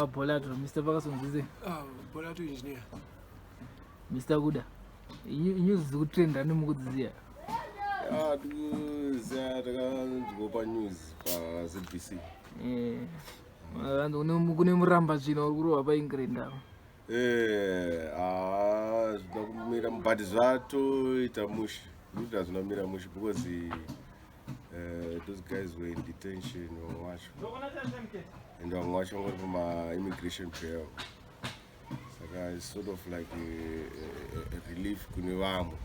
Bolato, Mr. Ferguson zvize. Ah, Bolato engineer. Mr. Kuda. News dzikutrenda nemukudziziya. Ah, tikuziya takanzwa pa news pa ZBC. Eh. Vanhu kune muramba zvino uri kurohwa pa England ava. Eh, ah, zvina kumira but zvatoita mushe. Kuti hazvina kumira mushe because those guys were in detention vamwe vacho and vamwe vacho vanga vari pama-immigration bail, saka it's sort of like a relief kune vamwe.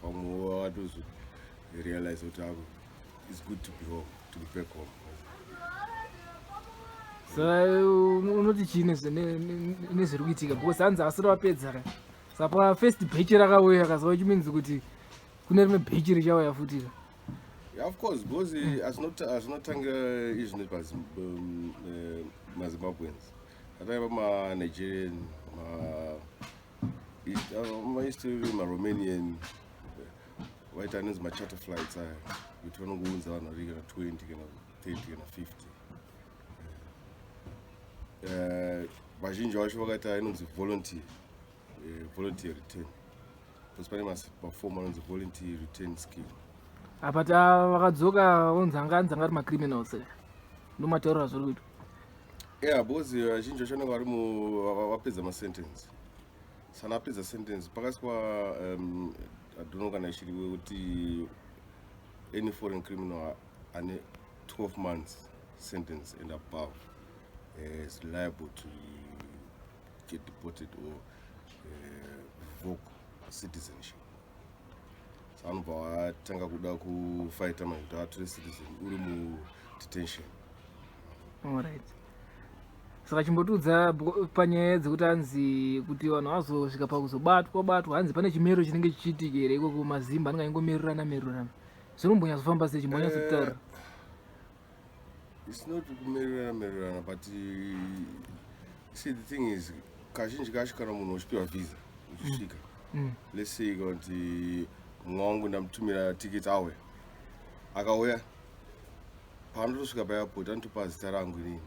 Vamwe vatozorealize kuti it's good to be home, to be back home. Saka unoti chii nezviri kuitika? Because hanzi asiri vapedza ka, saka pafirst batch rakauya kazuva chiminzi kuti kune rimwe batch richauya futi ka. Yeah, of course, because hazvinotangira izvi maZimbabweans, ataiva maNigerian, maEast, maRomanian, vaita anonzi macharter flights aya kuti vanongounza vanhu vari kana 20 kana 30 kana 50. Vazhinji vacho vakaita inonzi volunteer return, because pane mafomu anonzi volunteer return scheme. Apa ta vakadzoka onzi anga anzi anga ari macriminals, ndomataurira zviri kuitwa. Yeah, because vazhinji vacho vanenge vari vapedza masentence. Sana apedza sentence, pakaiswa I don't know kana ichiriwe kuti any foreign criminal ane 12 months sentence and above is liable to get deported or revoke citizenship. So anobva vatanga kuda kufighta manje kuti atore citizen uri mudetention. Alright, saka chimbotiudza panyaya dzekuti hanzi kuti vanhu vazosvika pakuzobatwa batwa, hanzi pane chimero chinenge chichiitika here ikoko? Mazimba anenge aingomerurana merurana, zvinombonyatsofamba sei? Chimbonyatsotaura. It's not kumerurana merurana, but see, the thing is, kazhinji kacho kana munhu uchipiwa visa uchisvika, let's say kuti mumwe wangu ndamutumira ticket, auya, akauya, paanotosvika paairport anotopa zita rangu inini.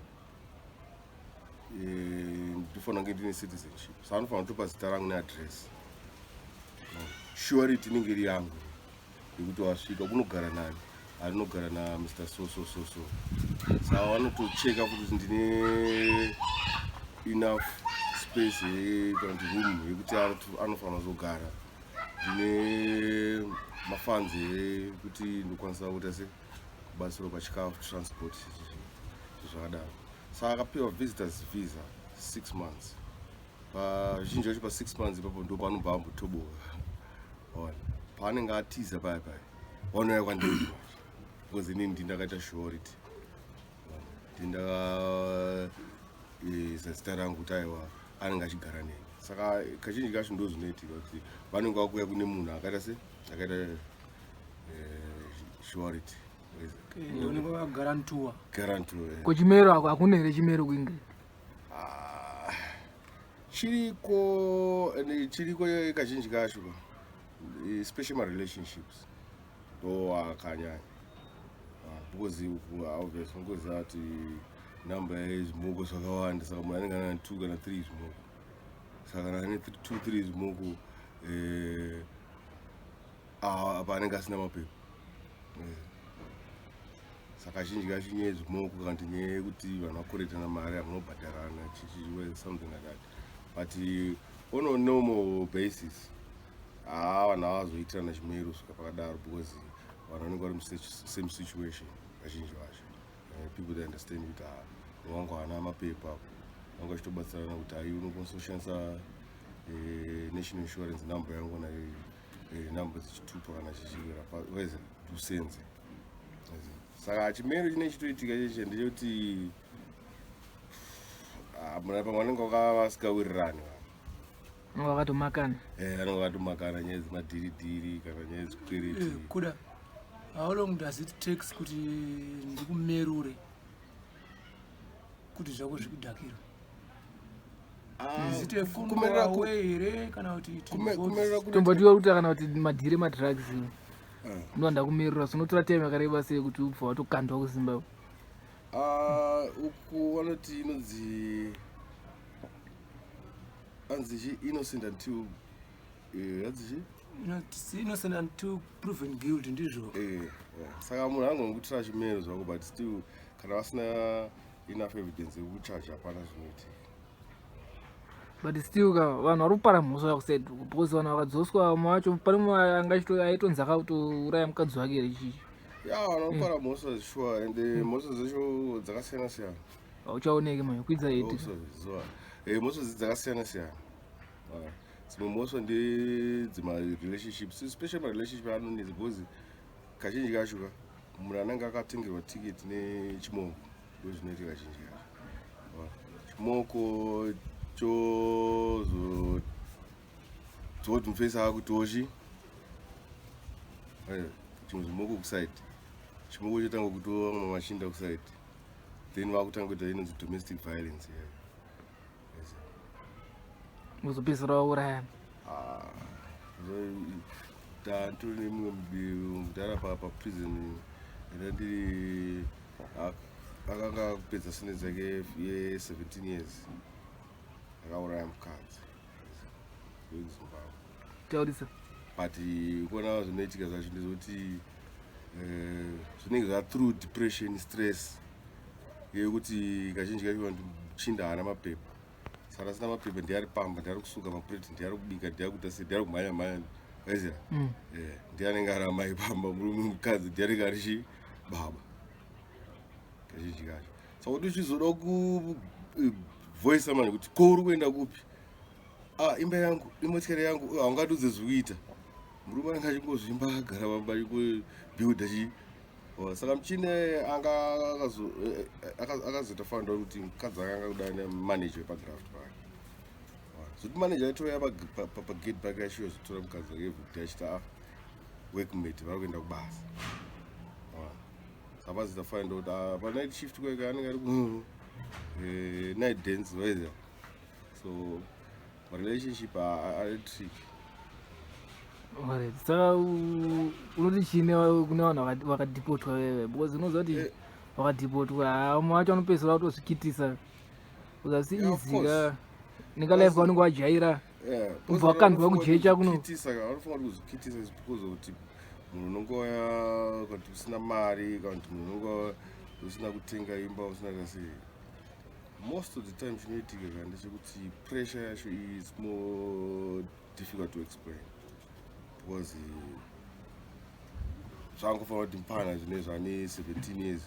Ndinofanira kunge ndine citizenship, so anofanira kutopa zita rangu neaddress, surety inenge iri yangu yekuti wasvika kunogara nani, arinogara naMr so so so so. Saka vanotocheka futi kuti ndine enough space here kana kuti room yekuti anofanira kuzogara, ndine mafunds here kuti ndokwanisa kuita se kubatsirwa pachikafu, transport, zvakadaro. Saka akapiwa visitors visa 6 months, pazhinji vacho pa6 months ipapo ndo paanobva ambotoboka. Ona paanenge atiza paya paya, vanouya kwandiri manje because inini ndindakaita surety, ndindakaisa zita rangu kuti aiwa, anenge achigara neni. Saka kazhinji kacho ndo zvinoitika kuti vanenge vakuuya kune munhu akaita se akaita surety. Unenge wakaguaranteewa. Guarantee. Ko chimero ako hakuna here, chimero kuinge? Ah, chiriko, chiriko kazhinji kacho, especially marelationships ndo akanyanya. Ah, because obviously ungoziva kuti namba yezvimoko zvakawanda, saka munhu anenge ana two kana three zvimoko. Saka kana ane two three zvimoko, apa anenge asina mapepa. Saka kazhinji kacho nyaya yezvimoko kana kuti nyaya yekuti vanhu vakoretana mari, hamunobhadharana, chichi, something like that. But on a normal basis, haa, vanhu havazoitirana chimero svika pakadaro because vanhu vanenge vari musame situation kazhinji vacho. People, they understand kuti ah, wangu haana mapepa, vanga vachitobatsirana kuti hai, unokwanisa kushandisa national insurance number yangu na number dzechitupa kana chichiwira weze usenze. Saka chimero chine chitoitika cheche ndechekuti ah, muna pamwe vanenge vasingawirirani. Vakatomakana. Vanenge vakatomakana nyaya dzemadhiridhiri kana nyaya dzekwereti. Kuda, how long does it takes kuti ndikumerure kuti zvako zvikudhakirwe? Ah, Is it a phone kumerera call away here kana kuti it kumerera Tombotiwa kuti kana kuti madhiri emadrugs, ndinoda kumerura, zvinotora time yakareba sei kuti ubva watokandwa kuZimbabwe? Ah, uku vanoti inonzi Anzi chi innocent until anzi chi? Innocent until proven guilt, ndizvo. Saka munhu angongutira chimero zvako, but still kana vasina enough evidence yekuchaja, hapana zvinoitika. But still ka, vanhu vari kupara mhosva yakusaid, because vanhu vakadzoswa, vamwe vacho pane mumwe anga aitonzi akatouraya mukadzi wake here chichi. Ya, vanhu vanopara mhosva sure, and mhosva dzacho dzakasiyana siyana. Hauchaoneki manje kwidza iti. Zuva mhosva dzi dzakasiyana siyana. Dzimwe mhosva ndedzema-relationships, especially marelationship anonetsa, because kazhinji kacho ka munhu anenge akatengerwa tiketi nechimoko. Ndo zvinoitika kazhinji kacho. Chimoko chozo dzoti mufesi akutochi chimwe chimoko kuside, chimoko chotanga kutora mamwe machinda kuside, then vakutanga kuita inonzi domestic violence iyayo. Yes. Uzopedzisira waurayana. Ah, tantori nemumwe mudhara paprison ndandiri, akanga kupedza sentence yake ye17 years, akauraya mukadzi wekuZimbabwe. Taurisa. But kuona zvinoitika zvacho ndezvekuti zvinenge zva through depression, stress yekuti kazhinji kacho vanhu chinda haana mapepa. Saka asina mapepa, ndiye ari pamba, ndiye ari kusuka mapureti, ndiye ari kubika, ndiye ari kuita sei, ndiye ari kumhanya mhanya, aiziva. Ndiye anenge ari amai pamba, murume mukadzi ndiye anenge ari chi baba kazhinji kacho. Saka kuti uchizoda kuvoisa manje kuti ko uri kuenda kupi, ah, imba yangu, imotikari yangu, haungadudze zvikuita. Murume anenge achingozvimba, akagara pamba, achingobhiudha chi. Oh, saka muchine anga akazoita found out kuti mukadzi akanga kuda nemanager wepagraft pake. Zoti manager aitouya pagate pake achiyozotora mukadzi wake everyday, achiti ah, workmate vari kuenda kubasa. Saka pazoita find out, ah, panight shift kweke anenge ari ku night dance, waiziva. So marelationship ari tricky. Alright. Saka unoti chine kune vanhu vakadhipotwa wewe, because unoziva kuti vakadhipotwa, vamwe vacho vanopedzisira kutozvikitisa uzasi. Yeah, of easy course. ka nengalife vanenge vajaira. Kubva wakandwa kujecha kuno. Kuzvikitisa ka, vanofunga kuti kuzvikitisa is because of kuti munhu unongouya kana kuti usina mari, kana kuti munhu unonga usina kutenga imba, usina kasei. Most of the time chinoitika ka ndechekuti pressure yacho is more difficult to explain, because zvangofanira kuti mupana zvinezvi ane 17 years,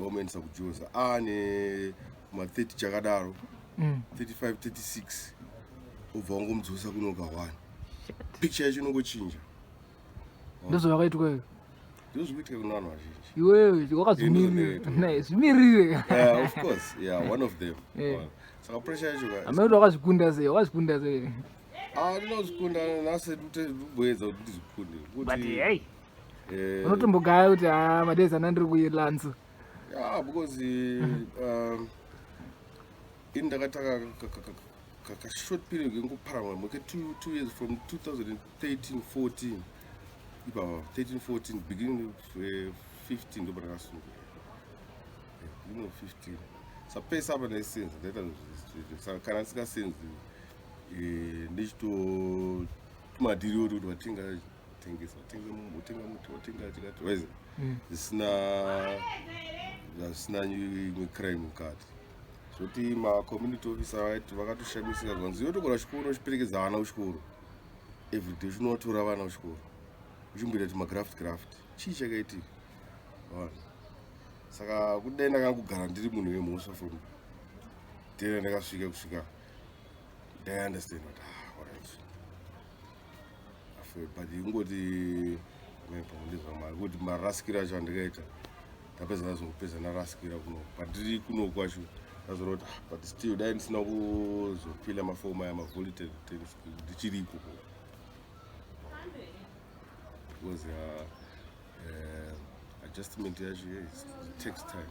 wamuendesa kujoza ane kuma30 chakadaro, 35, 36, ubva wangomudzosa kunoka 1, picture yacho inongochinja. Ndozvavakaitwa iyo. Ndizvo zvikuitika kuna vanhu vazhinji. Iwewe wakazvimirira. Ndozvandakaitwa. Naye zvimirire. Yeah, of course, yeah, one of them. Yeah. Saka pressure yacho ka Amene kuti wakazvikunda sei, wakazvikunda sei? Ah, ndinozvikunda nhasi, ndikuedza kuti ndizvikunde. But Kuti, hey, unotombogaya kuti ha, madays ana ndiri kuilanzo. Yeah, because ini ndakataka kashort period kengoparama mweke 2 years, from 2013 14 ipapa, 13 14, beginning of 15 ndo pandakasunga. Beginning of 15 sapesa apa ndaisenza, ndaita saka kana ndisingasenzi, ndichito tumadhiri oti kuti watenga, tengesa, watenga, watenga muti, watenga chikati, waizi zvisina, zvisina imwe crime mukati. Zvoti macommunity officer vaiti vakatoshamisika, zvanzi iwe togona chikoro, uchiperekedza vana kuchikoro everyday, uchinovatora vana kuchikoro, uchimboita kuti magraft graft, chii chakaitika vanhu? Saka kudai ndakangogara ndiri munhu wemhosva from day ndakasvika kusvika ndaiunderstand kuti ah, alright. But ingoti pamwe ndezvamwari kuti marasikiro acho andikaita, ndapedza, ndazongopedza ndarasikira kuno pandiri kuno kwacho. Ndazoona kuti ah, but still dai ndisina kuzofila mafomu aya, mavoluntary ndichiri ikoko, because adjustment yacho, yes, it takes time.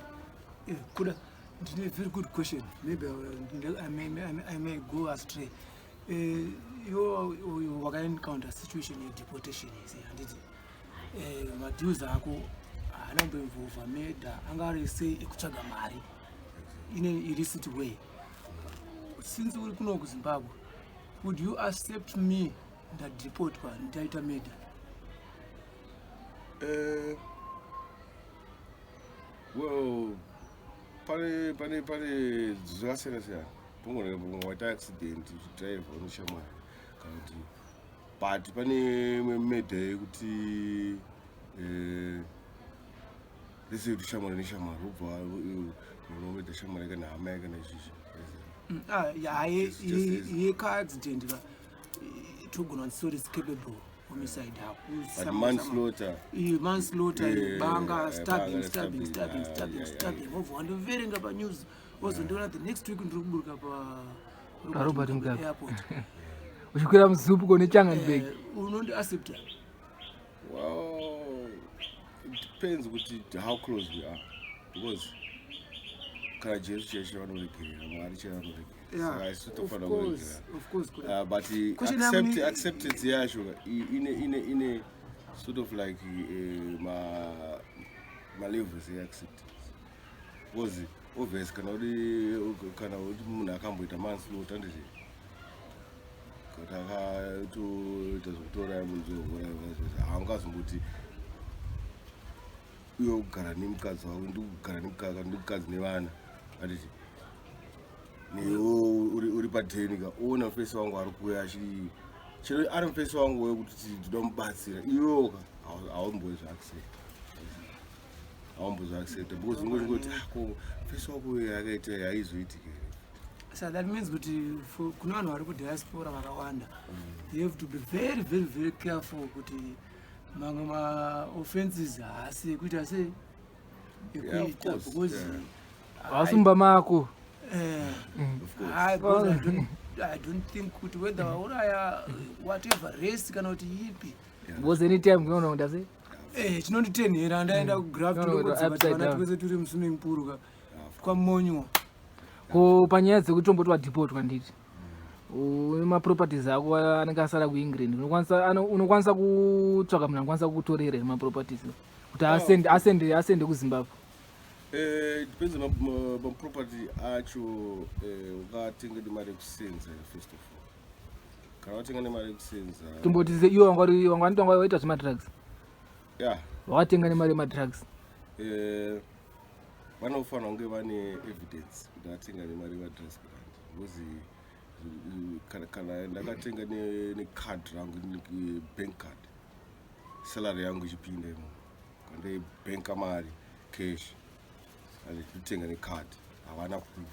Yeah, Kuda, ndine very good question. Maybe I may go astray. Iwe wakaencounter situation yedeportation isi, handiti? Madeals ako haana kumboinvolva murder, anga ari sei ekutsvaga mari in an illicit way. Since uri kuno kuZimbabwe, would you accept me ndadepotwa, ndaita murder? Well, pane zvakasiyana siyana. Pongona waita accident uchidrive unoshamwari kana kuti, but pane imwe murder yekuti lese kuti shamwari neshamwari, wobva unomurder shamwari kana hama yake kana chichi. Ah, ya, Just yecar accident ka togona kuti sorry, culpable homicide. But manslaughter. Manslaughter, banga, stabbing, banga, stabbing, stabbing, stabbing, stabbing, stabbing, wobva wandoverenga panews, wozondiona the next week ndiri kuburuka pa PaRobert Mugabe. Airport. Uchikwira muZUPCO neChanganberg. Unondi accepta? Well, it depends kuti how close we are, because kana Jesu chaicho vanoregerera, Mwari chaivo vanoregerera, saka isu tofanira kuregerera. Of course. But Question yangu acceptance yacho ine sort of like ma levels eacceptance, because obvious kana uri munhu akamboita manslaughter, nditi kuti akatoita zvekutouraya munhu, haungazomboti uye kugara nemukadzi wako, ndikugara nemukadzi nevana, anditi newe uri padheni ka, uona mufesi wangu ari kuuya achii, chero ari mufesi wangu wekuti ndinoda mubatsira, iwewoka haumbozviaccepta, haumbozviaccepta, because unongoti, "Ah, ko mufesi wako uyo akaita haizoitiki here?" So that means kuti kune vanhu vari kudiaspora vakawanda, you have to be very, very, very careful kuti mamwe maoffenses haasi ekuita sei, Yeah, of ekuita, course, because Wasumba mako. Of course. Hayi, because I don't think kuti whether wauraya whatever race kana kuti ipi. Because anytime unoona kuti asi Chinonditenhera ndaenda kugraft. No, no, upside Vana down. twese turi muswimming pool ka, twamonywa. Ko panyaya dzekutomboti wadhipotwa, nditi une maproperties ako anenge asara kuEngland, unokwanisa kutsvaka munhu anokwanisa kukutorera here maproperties kuti asende kuZimbabwe? Depends maproperty acho. Ungatenga nemari yekusenza, first of all. Kana watenga nemari yekusenza, Tomboti iwe wanga wanga waita zvemadrugs, wakatenga nemari yemadrugs. Vanofanira kunge vane evidence kuti atenga nemari yemadrugs grant, because kana ndakatenga necard rangu, bank card, salary yangu ichipinda imomo, kana ndaibhenka mari cash, kutenga necard, havana proof.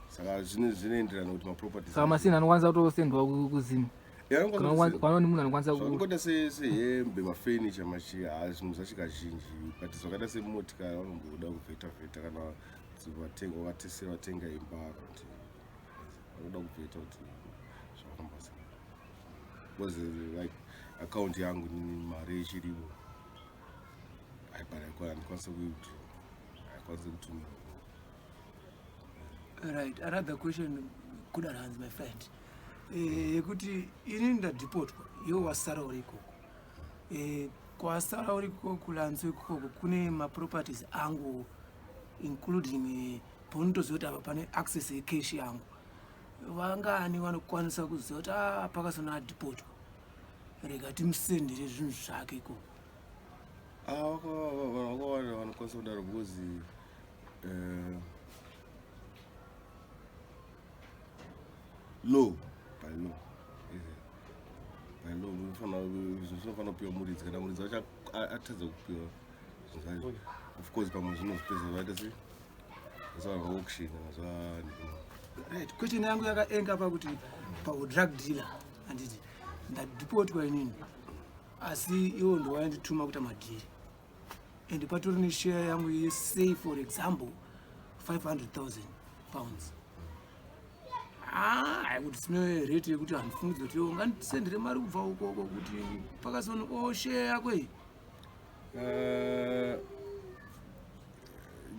Saka zvinoenderana kuti maproperties. Saka masini anokwanisa kutosendwa kuZimu? Yeah, anokwanisa. Kana ni munhu anokwanisa Zvakangoita sehembe, mafurniture, machi, zvinhu zvacho kazhinji, but zvakaita semotikari vanomboda kuvheta vheta kana vatenga, vatese vatenga imba, kana kuti vanoda kuvheta kuti zvakafamba sei, because like account yangu nini, mari ichirimo, but handikwanisi kuwithdraw, haikwanisi kutumira. Right, another question, Kudaranzi, my friend, yekuti ini ndadhipotwa, iwe wasara uri ikoko. Kwasara uri ikoko kulanzo ikoko kune maproperties angu, including paunotoziva kuti apa pane access yecash yangu. Vangani vanokwanisa kuziva kuti a pakasona adhipotwa, rega timusendere zvinhu zvake ikoko? Ah, vanhu vakawanda vanokwanisa kudaro, because law by law is it? By law zvinhu zvinofanira kupiwa muridzi. Kana muridzi wacho atadza kupiwa zvinhu zvacho, of course pamwe zvinozopedza vaita sei, mazuva auction, mazuva. Right, question yangu yakaenga pakuti paudrug dealer, handiti ndadhipotwa inini, asi iwo ndowaindituma kuita madhiri, and patori neshare yangu yesay, for example, £500,000. Ah, I would smell rate yekuti handifungidzi kuti iwo ungandisendere mari kubva ukoko kuti pakasoni o share yako iyi.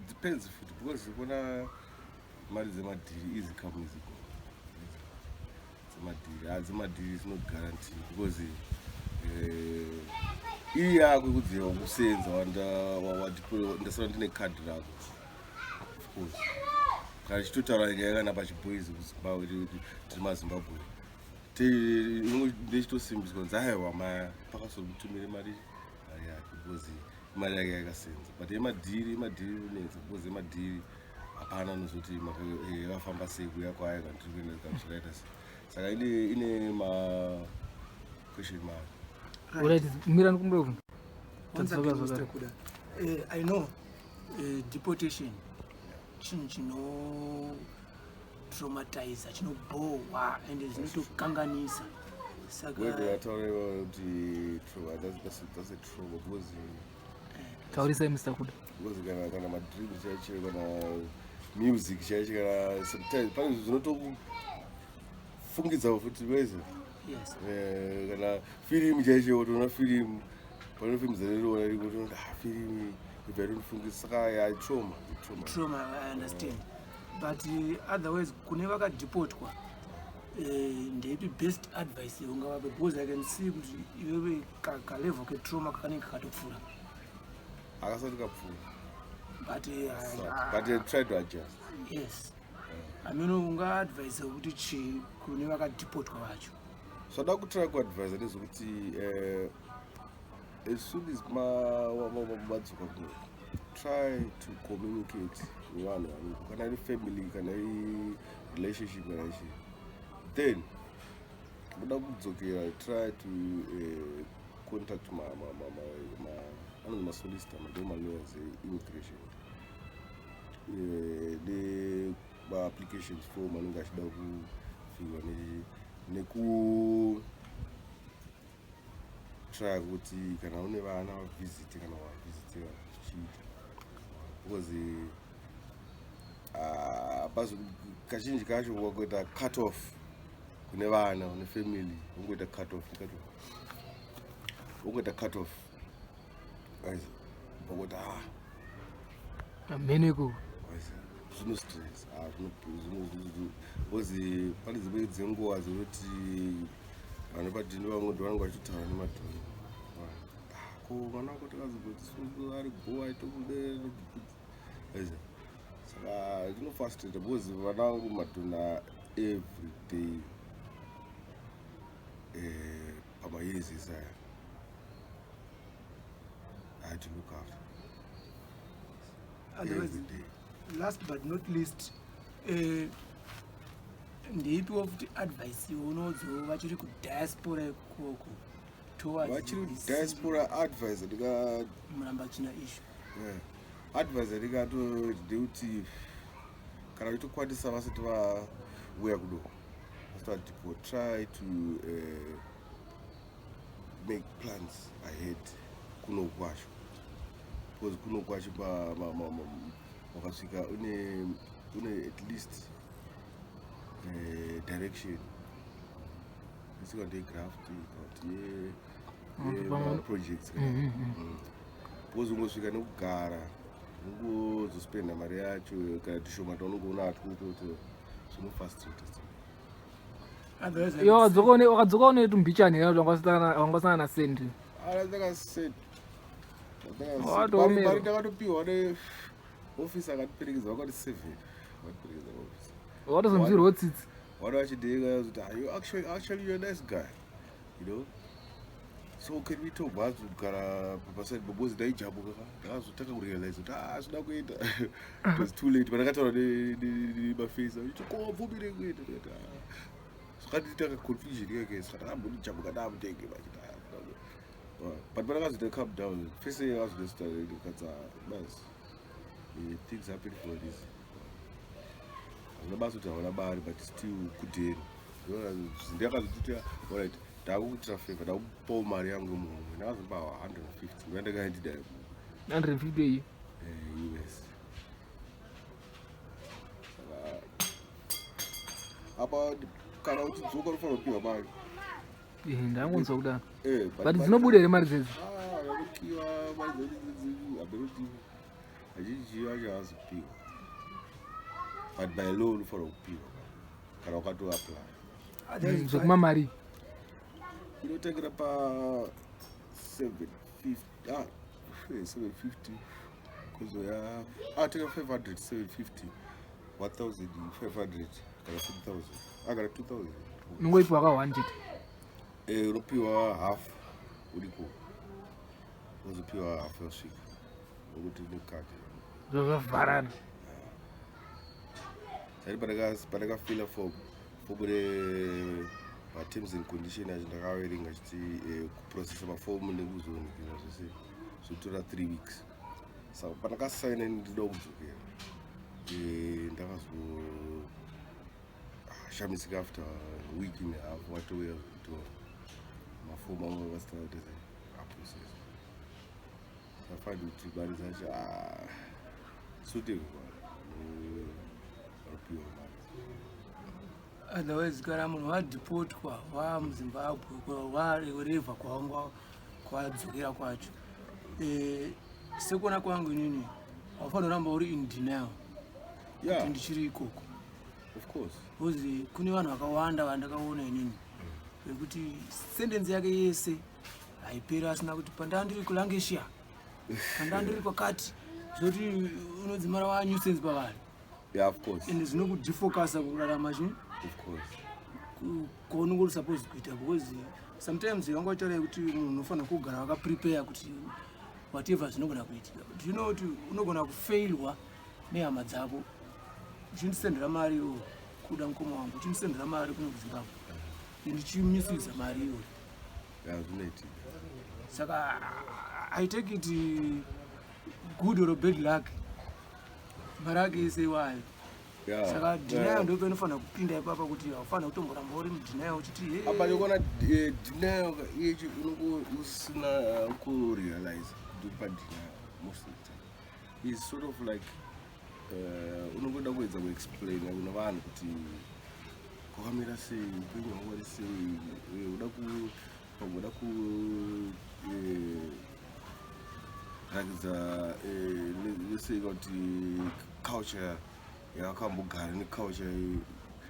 Depends futi, because kuna mari dzemadhiri, easy come, easy go. Dzemadhiri, dzemadhiri is not guarantee, because iyi yako ikudziva kusenza, ndasara ndine kadhi rako, of course. Kana tichitotaura nyaya kana pachiboys kuZimbabwe, tiri maZimbabwe, ndechitosimbiswa kunzi aiwa, maya pakazomutumire mari, mari yake, because mari yake yakasenza. But yemadhiri, yemadhiri inonetsa, because yemadhiri hapana unozoti yakafamba sei kuuya kwayo, kana tiri kuenda, kana zvakaita sei. Saka ine ma question mark. Alright, mira ndikumbuye. Once again, Tadzoka Mr. zvakare. Kuda, I know deportation chinhu chino traumatiza, chinobhohwa, ende zvinotokanganisa. Saka Wede yataura kuti trauma, that's a trauma because Taurisai, Mr Kuda. Because kana madreams chaicho, kana music chaicho, kana sometimes pane zvinhu zvinotokufungidza futi weze. Kana firimu chaicho, utoona firimu, pane firimu dzandinoona riko, utoona ah, firimu ibva itonifungisa. Saka ya trauma, trauma. Trauma, I understand, but otherwise kune vakadhipotwa, ndeipi best advice yaungavape? Because I can see kuti iwewe kalevel ketrauma kakanenge kakatopfuura. Akasati kapfuura. But But try to adjust. Yes, I mean, ungaadvise kuti chii kune vakadhipotwa vacho? Zvada kutry kuadvisa ndezvekuti as soon as madzoka kuno, try to communicate nevanhu vaniko, kana iri family, kana iri relationship, kana ichi. Then kuda kudzokera, try to contact anonzi masolicitor, ndo malawyers eimmigration, nemaapplications form anenge achida kufirwa, neku try kuti kana une vana vavisite, kana wavisitira zvichiita, because kazhinji kacho wakuita cut off kune vana, une family, ungoita cut off, cut off, ungoita cut off pakuti ah. Mheno ikoko. Zvino stress, because pane dzimwe dzenguva dzekuti vanhu padhini vamwe ndo vanenge vachitotaura nemadhoni, ko mwana wako takazogoti ari bho, aitokude. Saka zvinofrustrate because vana vangu madhona every day, pamayears esaya I had to look after Otherwise, every day. Last but not least, ndeipiwo futi advice yaunodzowo vachiri kudiaspora ikoko towards Vachiri this diaspora, advice ndika Murambachina issue? Yeah. Advice ndikato ndekuti kana uchitokwanisa, vasati vauya kudo, vasati vadeport, try to make plans ahead kuno kwacho, because kuno kwacho wakasvika une at least direction isika ndegraft kana kuti yemaprojects, because ungosvika nekugara, ungozospenda mari yacho kana tushoma taunongoona atwutoto, zvinofrustrate. Otherwise, Iwe wakadzoka une tumbichani here, kuti wangasana nasendi? Ndakaset. Watoomera. Mari ndakatopiwa neofisi, akatiperekedza vakati seven, vakatiperekedza kuofisi. Wakatozonzwirwawo tsitsi. Wada vachideka kuti, "Ah, you actually you're a nice guy, you know, so can we talk?" Bhazi kugara paside, because ndaijamuka ka, ndakazotanga kurealize kuti ah, zvida kuenda, it was too late. Pandakataura nemafesi achiti, "Ko wabvumire kuenda?" Ndikati, "Ah." Zvakandita kaconfusion keke, saka ndakambonijamuka ndamutenge vachiti, "Ah, but pandakazoita calm down fese yakazoita ndikadza basi, things happen for a reason. Hazvina basa kuti hauna mari, but still kudheni ndakazotiti, alright, ndakukuitira favor, ndakupawo mari yangu yemuhomwe. Ndakazopa 150, ndandakaendida. 150 iyi? US. Saka apa kana uchidzoka unofanira kupiwa mari. Ndangonzwa kudaro. But But dzinobuda here mari dzedzi? Ah, vanopiwa mari dzedzi, hameno, azhinji vacho havazopiwa, but by law unofanira kupiwa kana wakatoapply. Otherwise, Zvekuma mari. Inotangira pa 750, ah, 750 kuzoya, ah, tenga 500, 750. 1500 kana 3000 akana 2000. Unongoipiwa ka 1 chete? Unopiwa half uriko, unozopiwa half yasvika nokuti nekati. Zvavharana. Sati pandakafila form re materms and condition acho, ndakaverenga chiti kuprocessa mafomu nekuzoonekera zvese zvotora 3 weeks. Saka pandakasaina ndida kudzokera, ndakazoshamisika after a week and a half watouya kutora mafomu amwe vasina kuti aprocess. Safandi kuti mari dzacho suitable vanopiwa mari. Otherwise kana munhu wadhipotwa wamuZimbabwe, warevha kwawanga kwadzokera kwacho, sekuona kwangu inini, haufanira kuramba uri in denial kuti ndichiri ikoko. Of course. Because kune vanhu vakawanda vandakaona inini vekuti sentence yake yese haiperi asina kuti pandaa ndiri kuLancashire, pandaa ndiri kwakati, zvoti unodzimara wanuisance pavanhu. Yeah, of course. Ende zvinokudefocasa kurarama chi Of course. Kwaunenge uri supposed kuita, because sometimes vanga vachitaura kuti munhu unofanira kugara wakaprepare kuti whatever zvinogona kuitika. Do you know kuti unogona kufailwa nehama dzako, uchindisendera mari iwo kuda mukoma wangu, uchindisendera mari kuno kuZimbabwe, ndichimisuisa mari iyoyo? Yeah, zvinoitika. Saka I take it good or bad luck, mari ake ese iwayo. Saka denial ndo painofanira kupinda ipapa, kuti haufanira kutomboramba uri mudenial uchiti, "Hey." Apa ndikuona denial iyecho unongo usina kurealize kuti uri padenial most of the time. Is sort of like unongoda kuedza kuexplaina kune vanhu kuti kwakamira sei, upenyu hwangu uri sei, uda ku pamwe uda ku ratidza let's say kuti culture yakambogara neculture,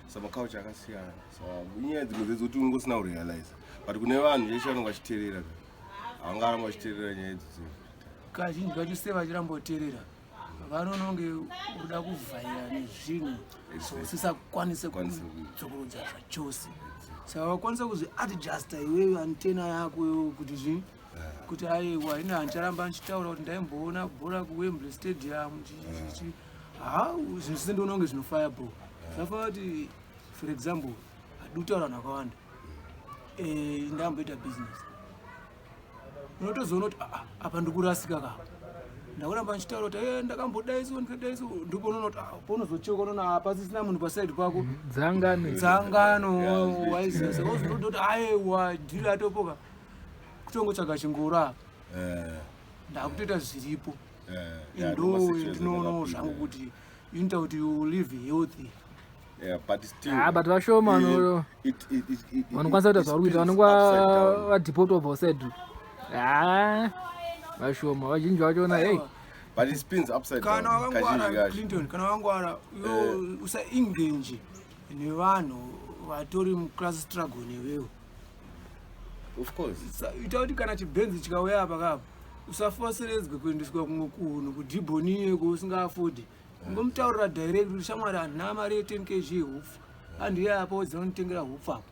samaculture akasiyana. Saka inyaya dzimwe dzedzekuti unenge usina kurealize, but kune vanhu veshe vanenge vachiteerera ka, havangaramba vachiteerera nyaya idzodzo. Kazhinji kacho se vachiramboteerera, vanononge uda kuvhaira nezvinhu zvausisakwanise Kwanise kuita. kudzokorodza zvachose. Saka wakwanisa kuzviadjusta iwewe antenna yako iwewe kuti zvi kuti aiwa, ine handicharamba ndichitaura kuti ndaimboona bhora kuWembley Stadium chichichi. Ha, zvinhu zvese ndioona kunge zvinofaya bho. Zvafanira kuti, for example, hadi kutaura vanhu vakawanda. Ndamboita business, unotozoona kuti, "Ah, ah, apa ndikurasika ka, ndakuramba ndichitaura kuti ndakambodaiso, ndikadaiso." Ndipo unoona kuti, ah, paunozocheuka unoona hapasisina munhu pasaidi pako. Dzangano. Dzangano. Yeah, zvinoitika. Waiziva, saka uzototi aiwa, dhiri atopoka, kutongotsvaga chingoro apa, ndakutoita zviripo. Yeah, Ndo ndoma-situations ndinoonawo andakapinda. zvangu kuti inoita kuti you live healthy. Yeah, but still, Ah, but vashoma vanokwanisa kuita it zvauri kuita. spins Vanonga upside down. vadhipotwa pausaid, ha, vashoma, vazhinji vachona, hey. But it spins upside Kana down wakangwara, kazhinji kacho. Clinton, kana wakangwara, usaengage nevanhu vatori muclass struggle newewo. Of course. Ita kuti kana chibhenzi chikauya apa kapo, usafoseredzwe kuendeswa kumwe kunhu kudhibhoniye kwausingaafodhi. Ungomutaurira direct kuti, "Shamwari, handina mari ye10 kg hupfu, handiye apo dzinonditengera hupfu apo."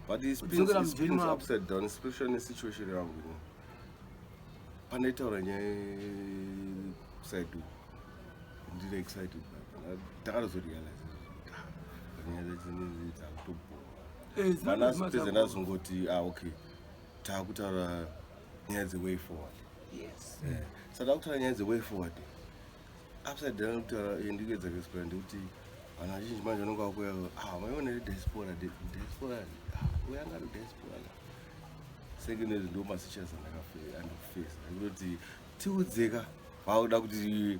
But it spins, Kudzokera it spins mujeri mako. upside down, especially nesituation yangu ini. Pandaitaura nyaya kuside uku ndiri excited, ndakatozorealize nyaya dzacho dzakutobhowa. Panazopedza ndazongoti, ah, okay, taakutaura nyaya dzeway forward. Saka takutaura nyaya dzeway forward, upside down kutaura, ndikuedza kuexplain ndikuti vanhu vazhinji manje vanonga vakuya, ah, maiona diaspora, diaspora, ah, uya angari diaspora. Second, ndo masituations andikufesa ndikutoti tiudzeka, vakuda kuti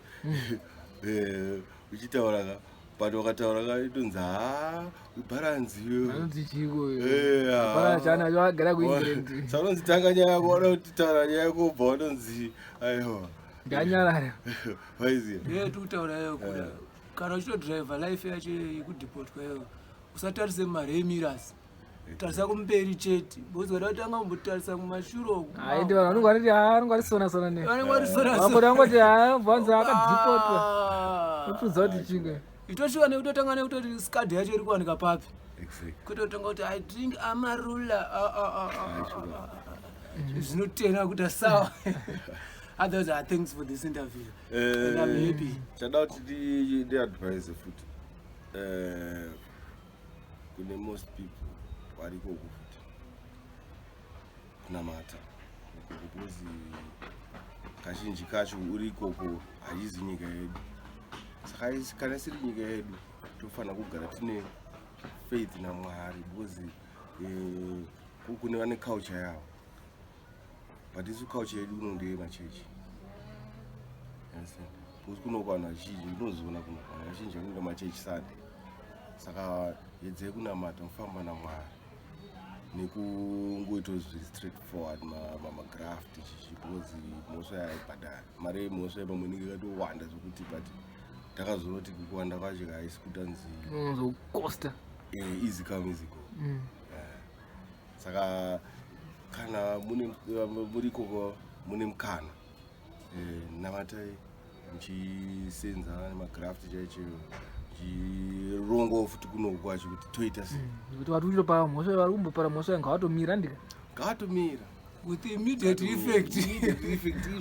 uchitaura ka, but wakataura ka itonzi, ha, bharanzi. Anonzi chiko? Eh, Hapana chaanacho, agara kuEngland. Saka unonzi tanga nyaya yako, wada kuti taura nyaya yako, ubva watonzi aiwa. Ndanyarara. Waiziya. Ndiye tikutaura iyo kuda kana uchitodhiraivha life yacho yekudhipotwa iyo, usatarise mumarear mirrors, tarisa kumberi chete, because kada kutanga kumbotarisa kumashure uku. Haindi vanhu vanonge variti, ha, vanonge varisona sona ne Vanenge varisona. Vamboti vangoti, ha, bvanzi akadhipotwa. Utudza kuti chingwe. Itosvika nekutotanga nekutoti scud yacho iri kuwanika papi. Exactly. Kutotanga kuti I drink Amarula. Ah, ah, ah, ah, ah, ah. Zvinotena kuti asawa. Others are thanks for this interview. And I'm happy. Chada kuti ndiadvise futi kune most people vari ikoko futi kunamata ikoko, because kazhinji kacho uri ikoko haizi nyika yedu. Saka kana isiri nyika yedu, tofanira kugara tine faith naMwari, because kune vane culture yavo, but isu culture yedu kuno ndeyemachechi. Understand? Because kuno vanhu vazhinji, ndinozoona kuno vanhu vazhinji vanoenda machechi Sunday. Saka yedzai kunamata, mufamba naMwari nekungoita zviri straight forward, magraft chichi, because mhosva yaibhadhara mari yemhosva pamwe inenge yakatowanda zvokuti, but takazoona kuti kuwanda kwacho haisi kutanzi Unozokosta. Easy come, easy go. Saka kana mune muri ikoko, mune mukana, namatai muchisenza nemagraft chaicho, muchirongawo futi kunoku kwacho kuti toita sei. Kuti vari kuchitopara mhosva, vari kumbopara mhosva ngavatomira ndika. Ngavatomira. With immediate effect.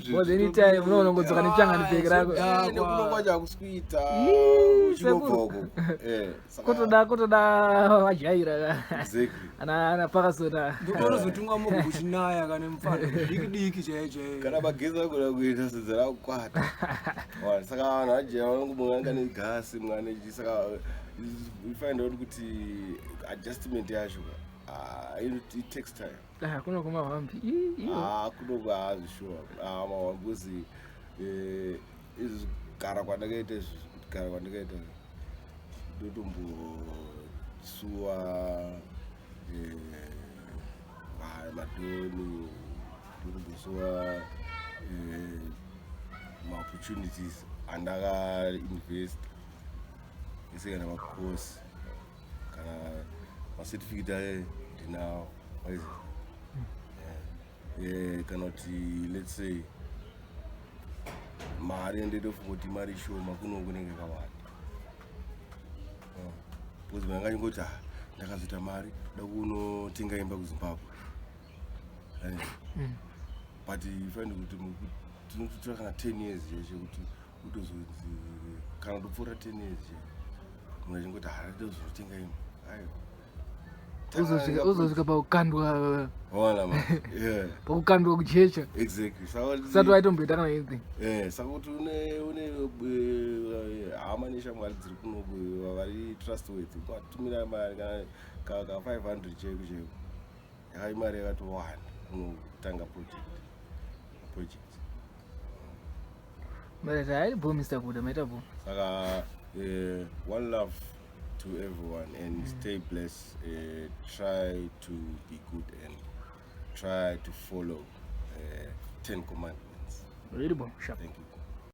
Because anytime unoona kungodzoka nechangani bheki rako. Nekuno kwacho hakusi kuita. Ii, uchingobva sekuru. uko. Kutoda vajaira. Exactly. Ana pakasona. Ndopanozotungwa mogo kuchinaya kana mufana diki diki chaiyo chaiyo. Kana magesi agona kuita sedza rakukwata. Wa, saka vanhu vajeya vanongomwe ane gasi, mwe ane chi. Saka you find out kuti adjustment yacho, ah, it takes time. Ah, kuno kumahwambi. Ah, kuno hazvishuwa mahwambi, because izvi kugara kwandakaita izvi, kugara kwandakaita, ndotombosuwa madhoni, ndotombosuwa maopportunities andakainvest ese, kana macourse, kana macertificate aye ndinawo, waiziva. Kana kuti let's say mari yandaitofunga kuti mari shoma, kuno kunenge yakawanda. Because ndanga ndingoti, ah, ndakazoita mari, da kunotenga imba kuZimbabwe. But you find kuti tinototora kana 10 years chaicho kuti utozonzi, kana kutopfuura 10 years chaicho, munhu achingoti ha, tozotenga imba, aiwa. Uzosvika pakukandwa. Ona ma, yeah. Pakukandwa kujecha. Exactly. Saka Usati waitomboita kana anything. Saka kuti une hama neshamwari dziri kuno vari trustworthy, ukatumira mari kana ka 500 chaiko chaiko, yakai mari yakatowanda kunotanga project. But hai bo, Mr. Kuda, maita bo. Saka one love to everyone and stay blessed. Try to be good and try to follow 10 commandments. Really bo, sharp. Thank you.